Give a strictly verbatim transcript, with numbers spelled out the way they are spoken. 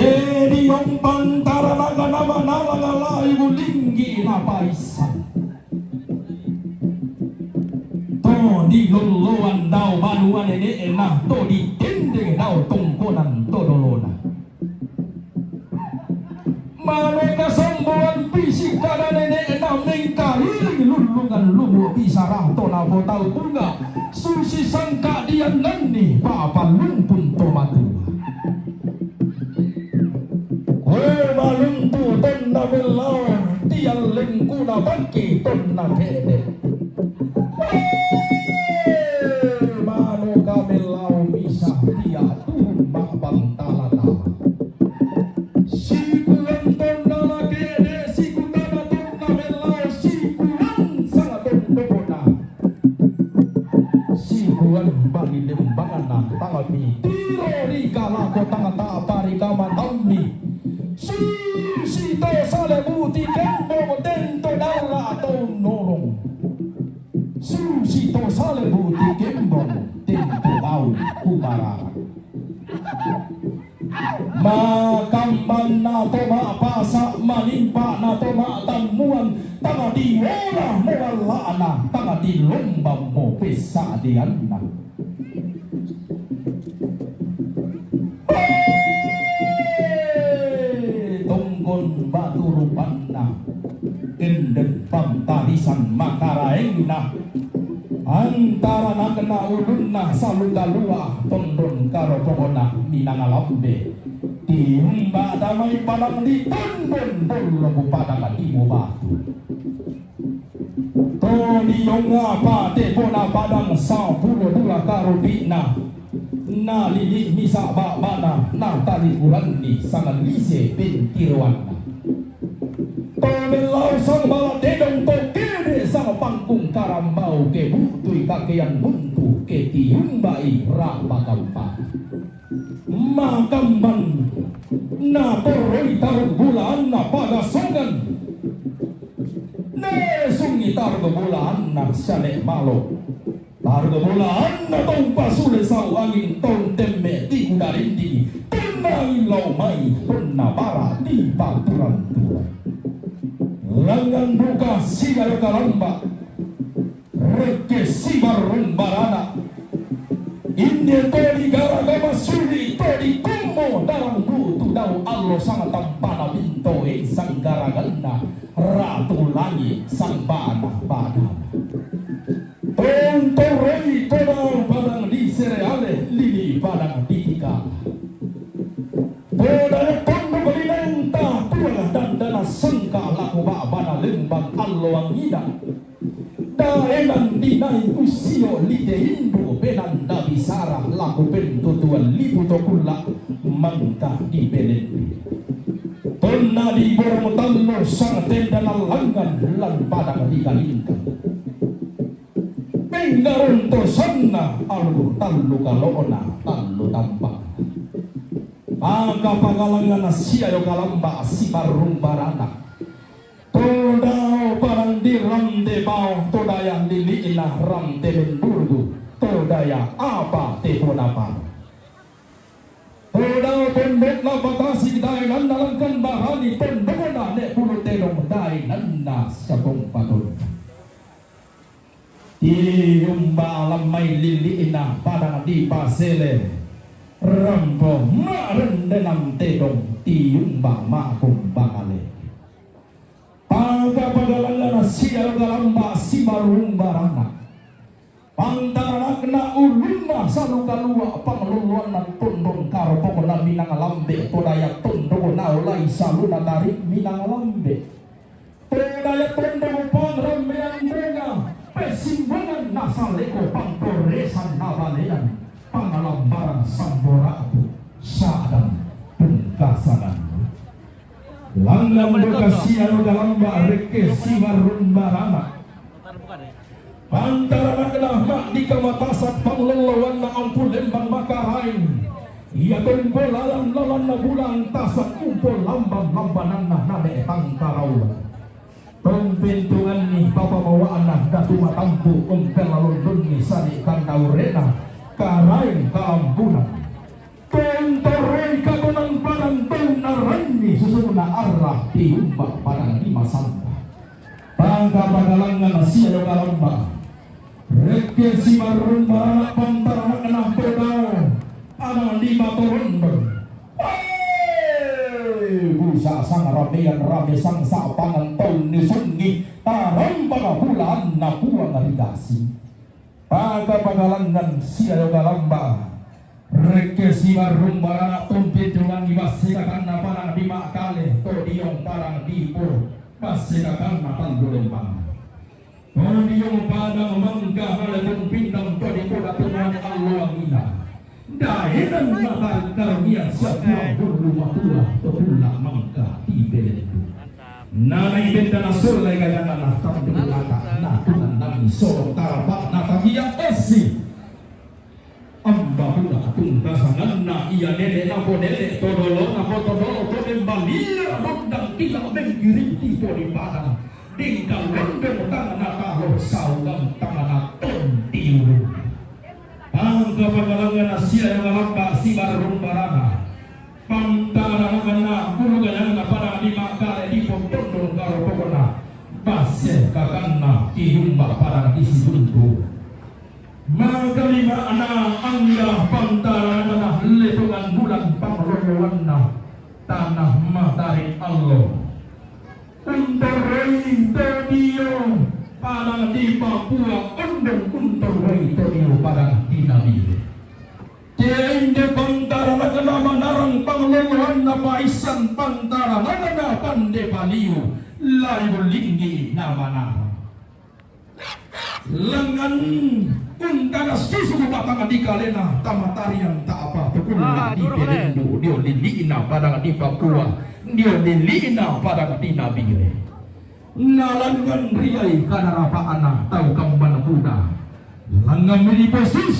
Edi ompan taranaga na manala ngalai bulinggi na paisa. To di loloan dau banua nene'na, to di tendeng dau tongkonan to dolona. Mano kasamboan pisi kada nene'na mengkailing lullungan lumu bisara to napotau bunga, susi sangka diananni papa lumpun to matua. Hoe maluntu tonna mellau, tiallengkuna bangki tonna ke'de. Mano kamellau misa tia turun ma'bantalana. Sikuan tonna la ke'de, sikutana tonna mellau, sikuan sanga tondokona. Sikuan bali lembangana tanga pitiro ri kalako tanga ta'pa ri kamatammi. Susi to sale buti kembong tento dalla to norong. Susi to sale buti kembong tento dau kumarara. Makambanna to ma'pasa, manimpa'na to ma'tammuan, tanga diola mo walla'na, tanga dilombang mo pessa'deanna. Tonggon batu rupanna, endeng pantarisan makaraengna, antara nakena ulunna salukalua tondon karopokona minanga lambe. Tiumba damai padang di tondon bollo ku padang di mubatu. To dionga pate pona padang sapulo dua karupi'na. Nalili misa ba'bana, natalikuranni sangalise pentiroanna. To mellau sang bala tedong to kede sang pangkung karambau ke butui kakean buntu ke tiumbai rapa kampa. Makamban natoroi tarung bulaanna pagasongan. Nesungi tarung bulaanna siale malo. Tarung bulaanna tong pasule sau angin tong temme tiku darindingi. Tenangi lao mai tonna bara di paturan tua. Langan duka sigayo kalamba. Rekke sibarrung barana. Inde to digaraga masuli to dikumbo dalam butu dau allo sang tampana binto e sang garaganna ratu langi sang bana badana. Tontoroi to dau padang di sereale lili padang di tika. Podaya tondok linenta tuala dandana sangka lako ba'bana lembang allo angina. Daenan dinai usio lite indu benanda bisara lako pentutuan lipu to kulla mangka di belendi. Tonna di borong tallo sang tendana langan lan padang di kalingkang. Penggarontosanna alur tallu kalo'na tallu tampa. Maka pagalangan siayo kalamba sibarrung barana. Todao parang di rante bao todaya lili'na rante mendurgu todaya apa teponapa. Todao tondokna Batasik daenanna Langkan Barani tondokna Ne'pulu Tedong daenanna Siapong Paton. Tiumba lammai lili'na padang di Pasele, rampo ma'rendenang tedong tiumba ma'kombangale. Paka-pagalangana siaga lamba sibarung barana. Pantaranakna ulunna salukalua panglolloanna tondong karopokna minang lambe todaya tondong naolai saluna tarik minang lambe. Todaya tondong pangrammean bonga, pessimbongan nasaleko pangkorresan nabalean, pangalambaran sambora'bu, sa'dang pungkasanan. Langngan duka siaga lamba rekke sibarrung barana. Pantaranakna ma'dika matasak panglolloanna ampu lembang makaraeng. Ia tompo lalan-lalanna bulang tasak umpo lamban-lambananna nane tangkarau. Tompentunganni papamawa'na datu matampu umpella londonni sadi kandaurena karaeng kalambunan. Tontoroi katonan padang tonna Tiumba padang di masamba. Pangka pagalangan sia yo galamba. Rekke simarrumba anak pantara anak todao. Padang di matorondong. Hei, busa sang ramean rame sang sapangan taun ni sungi. Taramba pulaan puang rigasi. Paka pagalangan sia yo galamba. Rekke simarrumba anak tumpi tulang ibas sekakanna padang di makale to diong padang dipo. Pas sekakanna tallu lembang. To diong padang mangka male tumpindang to dipo datungan allo angina. Daenan mata karunia sia puang hullu matua to pulla mangka tibelendu. Nanai benda nasollai gajana na tandung lata na tungan nami solo tarapa na tagia esi. Amba pula tungka sanganna ia nene na ponene todolo na potodolo to membalia dondang kila menggiring tipo di padang. Dingkal londong tangana talo saugang tangana tontiulu. Angka pagalangan sia yang lamba sibarung barana. Pantara nakanna bulu gajana padang di makale di pontondong karo pokona. Basse kakanna tiumba padang di sibuntu. Maka lima ana angga pantara nakanna letongan bulan pangloloanna tanah matari allo. Untoroi to dio padang di Papua ondong untoroi to dio padang di Nabire. Inde pantara nakanna manarang pangloloanna paisan pantara nakanna pande paliu laibu linggi na manarang. Lengan untana susu batang di kalena tamatarian tak apa pukul di pelendu dio lilina padang di Papua dio lilina padang di Nabire. Nalangan riai kanarapaana tau kamban muda. Langan mili posisi